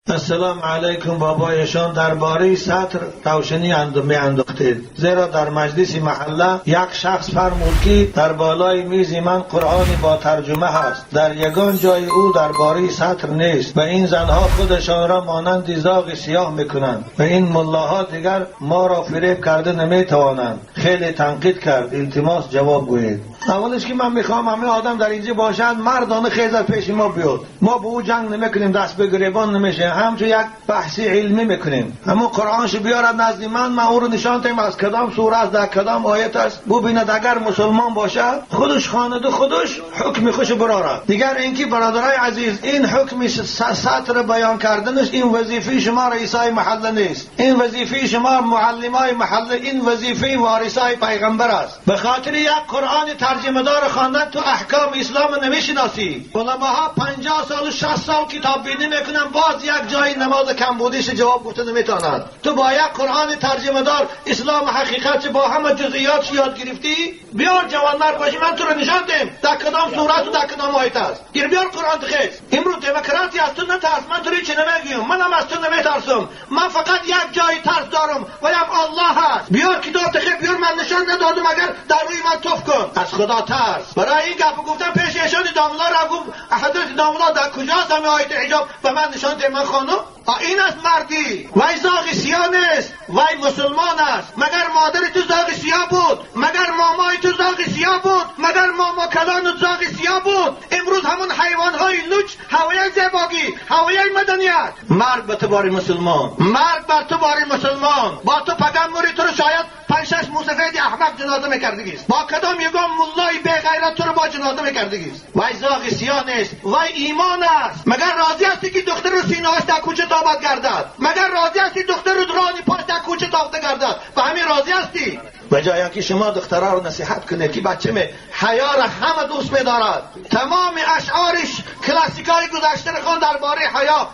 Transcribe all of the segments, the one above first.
السلام علیکم بابایشان. درباره ستر روشنی میانداختید، زیرا در مجلس محله یک شخص فرمود که در بالای میز من قرآن با ترجمه هست، در یگان جای او درباره ستر نیست و این زنها خودشان را مانند زاغ سیاه میکنند و این ملاها دیگر ما را فریب کرده نمیتوانند. خیلی تنقید کرد، التماس جواب گویید. اولش که من میخوام همه آدم در اینجا باشند، مردانه خیزر پیش ما بیاد، ما به او جنگ نمیکنیم، دست به گریبان نمیشه، همچون یک بحث علمی میکنیم. همون قرآنش بیارد نزد من، من او رو نشان تیم از کدام سوره است، در کدام آیت است، ببیند اگر مسلمان باشد خودش خوانده خودش حکم خوش برارد. دیگر اینکه برادرای عزیز، این حکم ستر بیان کردنش این وظیفه شما رئیسای محله نیست، این وظیفه شما معلمای محله، این وظیفه وارثای پیغمبر است. به خاطر یک قرآن ترجمه دار خواندن تو احکام اسلام نمیشناسی. علماها 50 سال و 60 سال کتاب بینی میکنن، باز یک جای نماز کم بودیش جواب گفته نمیتونند. تو با یک قرآن ترجمه دار اسلام حقیقت با همه جزئیات یاد گرفتی؟ بیار جوانمرد باشی من تو رو نشان دیم در کدام سورت و در کدام آیت است. گیر بیار قرآن تخیز. امروز دموکراتی از تو نترس، من تو رو چه نمیگیم، منم از تو نمیترسم، من فقط یک جای ترس دارم و یم الله هست. بیار کتاب تخیز، بیار من نشان ندادم اگر در روی من تف کن. از خدا ترس. برای این گپ گفتم پیش ایشان داملا را گفت حضرت داملا در کجاست همه آیت حجاب و من نشان دیم من خانم؟ این است مردی. وای زاغ سیاه نیست، وای مسلمان است. مگر مادر تو زاغ سیاه بود؟ مگر مامای تو زاغ سیاه بود؟ مگر ماما کلان زاغ سیاه بود؟ امروز همون حیوانهای لوچ هوای زیباگی، هوای مدنیت. مرگ به تو باری مسلمان، مرگ بر تو باری مسلمان. با تو پگم موری تو رو شاید 5-6 موسفید احمق جنازه میکردگیست، با کدام یگان ملای بی غیرت تو رو با جنازه میکردگیست. وای زاغ سیاه نیست، وای ایمان است. مگر راضی هستی که دختر رو سینه‌اش در کوچه تابد گردد؟ مگر راضی هستی دختر رو رانی پاش در کوچه تافته گردد؟ به همین راضی هستی؟ به جای اینکه شما دخترها رو نصیحت کنید که بچه می حیا را همه دوست می‌دارد، تمام اشعارش کلاسیکای گذشته رو خوان درباره حیا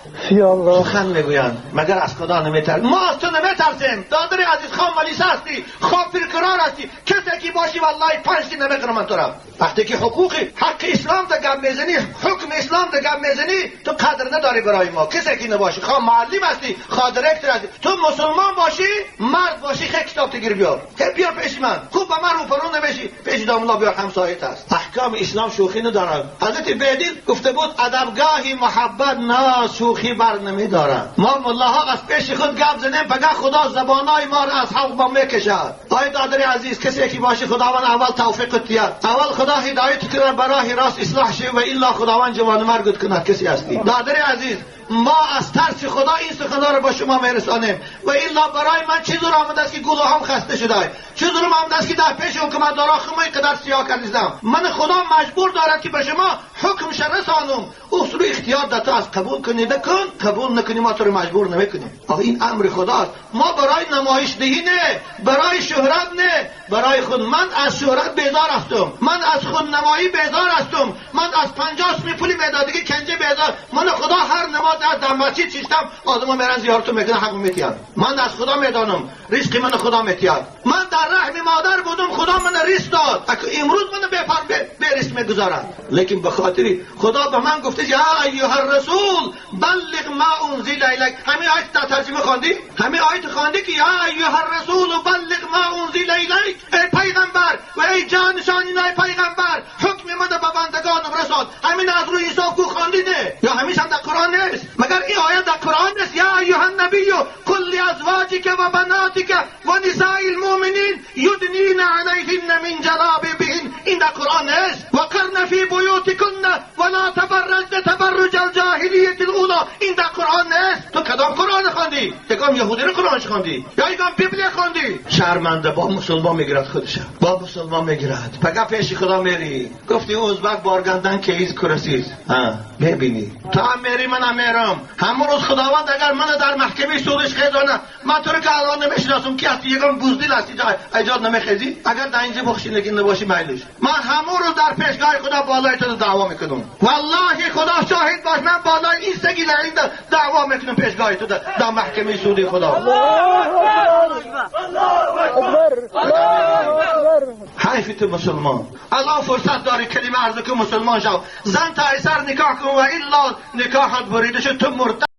سخن میگویند، مگر از خدا نمی‌ترسیم؟ ما از تو نمی‌ترسیم دادر عزیز. خان ملیسه هستی، خواب پیرقرار هستی، کسی که باشی والله 5 دی نمی‌کنم من تو را. وقتی که حقوق حق اسلام ده گپ میزنی، حکم اسلام ده گپ میزنی، تو قدر نداری برای ما. کسی که نباشی، خواه معلم هستی، خواه director هستی، تو مسلمان باشی، مرد باشی، خیلی کتاب تگیر بیار، خیلی بیار پیش من، خوب به من روپرو نمیشی، پیش داملا بیار، همسایت است. احکام اسلام شوخی ندارد. حضرت بیدین گفته بود ادبگاهی محبت نه شوخی بر نمیدارد. ما ملاها از پیش خود گپ زنیم، فقط خدا زبانای ما را از حق با میکشد. آی دادر عزیز، کسی که باشی خداوند اول توفیق تیاد، اول خدا هدایت کنه برای راست اصلاح شه و الا خداوند جوان مرگت کند. کسی هستی دادر عزیز، ما از ترس خدا این سخن‌ها رو با شما میرسانیم و الا برای من چه زور آمده است که گلوهام خسته شده، چه زور آمده است که در پیش حکومتدارا خمای قدر سیاه کردیدم. من خدا مجبور دارد که به شما حکم رسانم. اصول اختیار در تو از قبول کنی کن، قبول نکنی ما تو رو مجبور نمیکنیم. آخه این امر خداست. ما برای نمایش دهی نه، برای شهرت نه، برای خود. من از شهرت بیزار هستم، من از خود نمایی بیزار هستم، من از 50 سومی پولی میدادگی کنجه بیزار. من خدا هر نماز در مسجد چیستم آدم میرن زیارت میکنن، حق میتیان. من از خدا میدانم رزق من خدا میتیاد. من در رحم مادر بودم، خدا من رزق داد. امروز من به رزق میگذارد، لیکن به خاطر خدا به من گفته یا ایها الرسول بلغ ما انزل الیک. همین آیت در ترجمه خواندی؟ همین آیت خواندی که یا ایها الرسول بلغ ما انزل الیک. ای پیغمبر و ای جانشانین پیغمبر، حکم من به بندگانم رسان. همین از روی حساب کو خواندی نه؟ یا همیشه هم در قرآن نیست؟ مگر این آیت در قرآن نیست؟ یا ایها النبی قل لازواجک و بناتک و نساء المؤمنین یدنین علیهن من جلابیبهن. این در قرآن نیست؟ وقرن فی بیوتکن ولا تبرجن تبرج الجاهلیة الاولی. این در قرآن نیست؟ تو کدام قرآن خواندی؟ یکم یهودی رو قرآن خواندی یا یکم بیبل خواندی؟ شرمنده با مسلمان میگیرد خودش، با مسلمان میگیرد. فقط پیش خدا میری گفتی ازبک بارگندن که ایز کرسیز ها ببینی تا میری من میرم. همون روز خداوند اگر من در محکمه سودش خیزانه، من تو رو که الان نمیشناسم کی هستی، یکم بوزدیل هستی ایجاد نمیخیزی، اگر در اینجا بخشی نگین نباشی میلش، من همون روز در پیشگاه خدا بالای تو دعوا میکنم. والله خدا شاهد باش، من بالای این سگی لعین دعوا میکنم پیشگاه تو در محکمه سودی خدا. حیف تو مسلمان، الان فرصت داری کلمه عرض که مسلمان شو، زن تا سر نکاح کن و الا نکاحت بریده شد، تو مرتد.